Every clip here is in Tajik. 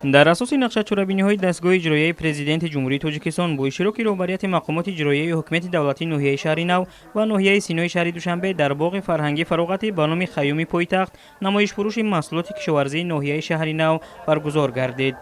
Дар асоси нақша чорабиниҳои дастгоҳи иҷроияи Президенти Ҷумҳурии Тоҷикистон бо иштироки роҳбарияти мақомоти иҷроияи ҳукумати давлатии ноҳияи Шаҳри Нав ва ноҳияи Синои шаҳри Душанбе дар боғи фарҳангӣ фароғатӣ ба номи Хайёми пойтахт намоишфурӯши маҳсулоти кишоварзии ноҳияи Шаҳри Нав баргузор гардид.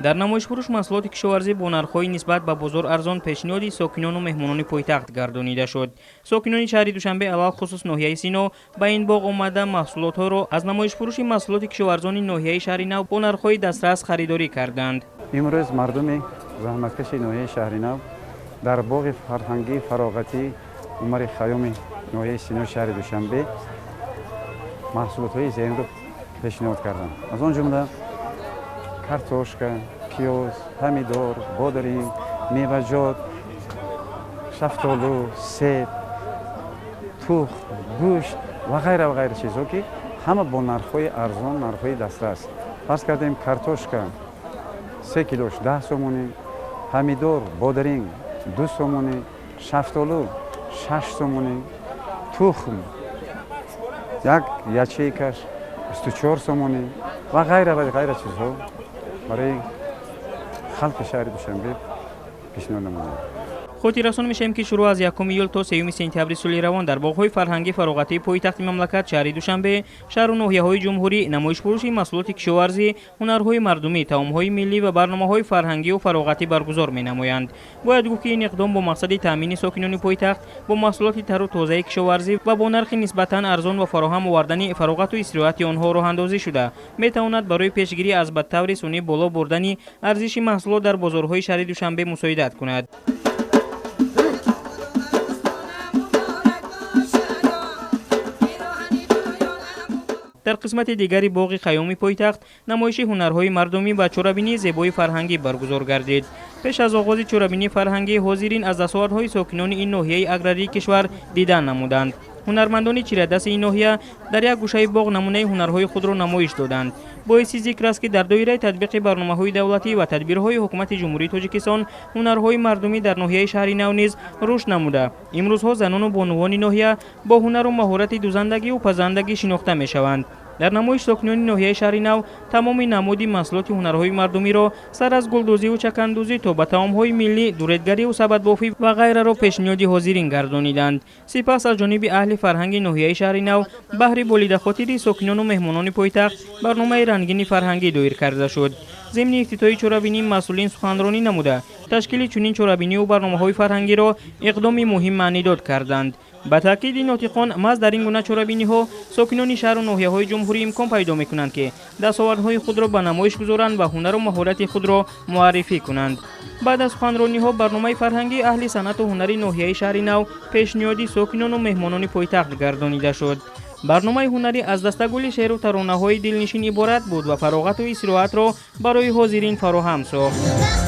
Дар намоишфурӯш маҳсулоти кишоварзӣ бо нархҳои нисбат ба бозор арзон пешниҳоди сокинону меҳмонони пойтахт гардонида шуд. Сокинони шаҳри Душанбе, алалхусус ноҳияи Сино, ба ин боғ омада маҳсулотҳоро аз намоишфурӯши маҳсулоти кишоварзони ноҳияи Шаҳри Нав бо нархҳои дастрас харидорӣ карданд. Имрӯз мардуми заҳматкаши ноҳияи Шаҳри Нав дар боғи фарҳангии фароғатӣ Умари Хайёми ноҳияи Синои шаҳри Душанбе маҳсулотҳои зеринро пешниҳод карданд. Аз он ҷумла картошка, пиёз, помидор, бодиринг, меваҷот, шафтолу, себ, тухм, гӯшт ва ғайра ва ғайра чизҳо, ки ҳама бо нархҳои арзон, нархҳои дастрас. Фарз кардем, картошка 3 килош 10 сомонӣ, помидор, бодиринг 2 сомонӣ, шафтолу 6 сомонӣ, тухм як ячейкаш 24 сомонӣ ва ғайра ва ғайра чизҳо барои халқи шаҳри Душанбе пешниҳод намудем. Хотиррасон мешавем, ки шурӯъ аз 1 июл то 3 сентябри соли равон дар боғҳои фарҳангӣ фароғатии пойтахти мамлакат, шаҳри Душанбе, шаҳру ноҳияҳои ҷумҳурӣ намоишфурӯши маҳсулоти кишоварзӣ, ҳунарҳои мардумӣ, таомҳои миллӣ ва барномаҳои фарҳангию фароғатӣ баргузор менамоянд. Бояд гуфт, ки ин иқдом бо мақсади таъмини сокинони пойтахт бо маҳсулоти тару тозаи кишоварзӣ ва бо нархи нисбатан арзон ва фароҳам овардани фароғату истироҳати онҳо роҳандозӣ шуда, метавонад барои пешгирӣ аз ба таври сунъӣ боло бурдани арзиши маҳсулот дар бозорҳои шаҳри Душанбе мусоидат кунад. Дар қисмати дигари боғи Хайёми пойтахт намоиши ҳунарҳои мардумӣ ва чорабинии зебои фарҳангӣ баргузор гардид. Пеш аз оғози чорабинии фарҳангӣ ҳозирин аз дастовардҳои сокинони ин ноҳияи аграрии кишвар дидан намуданд. Ҳунармандони чирадасти ин ноҳия дар як гӯшаи боғ намунаи ҳунарҳои худро намоиш доданд. Боиси зикр аст, ки дар доираи татбиқи барномаҳои давлатӣ ва тадбирҳои Ҳукумати Ҷумҳурии Тоҷикистон ҳунарҳои мардумӣ дар ноҳияи Шаҳри Нав низ рушд намуда, имрӯзҳо занону бонувони ноҳия бо ҳунару маҳорати дузандагиву пазандагӣ шинохта мешаванд. Дар намоиш сокинони ноҳияи Шаҳри Нав тамоми намуди маҳсулоти ҳунарҳои мардумиро, сар аз гулдӯзиву чакандӯзӣ то ба таомҳои миллӣ, дуредгариву сабадбофӣ ва ғайраро пешниҳоди ҳозирин гардониданд. Сипас аз ҷониби аҳли фарҳанги ноҳияи Шаҳри Нав баҳри болидахотири сокинону меҳмонони пойтахт барномаи рангини фарҳангӣ доир карда шуд. Зимни ифтитоҳи чорабинӣ масъулин суханронӣ намуда, ташкили чунин чорабиниву барномаҳои фарҳангиро иқдоми муҳим маънидод карданд. Ба таъкиди нотиқон, маҳз дар ин гуна чорабиниҳо сокинони шаҳру ноҳияҳои ҷумҳурӣ имкон пайдо мекунанд, ки дастовардҳои худро ба намоиш гузоранд ва ҳунару маҳорати худро муаррифӣ кунанд. Баъд аз суханрониҳо барномаи фарҳангии аҳли санъату ҳунари ноҳияи Шаҳри Нав пешниҳоди сокинону меҳмонони пойтахт гардонида шуд. Барномаи ҳунарӣ аз дастагули шеъру таронаҳои дилнишин иборат буд ва фароғату истироҳатро барои ҳозирин фароҳам сохт.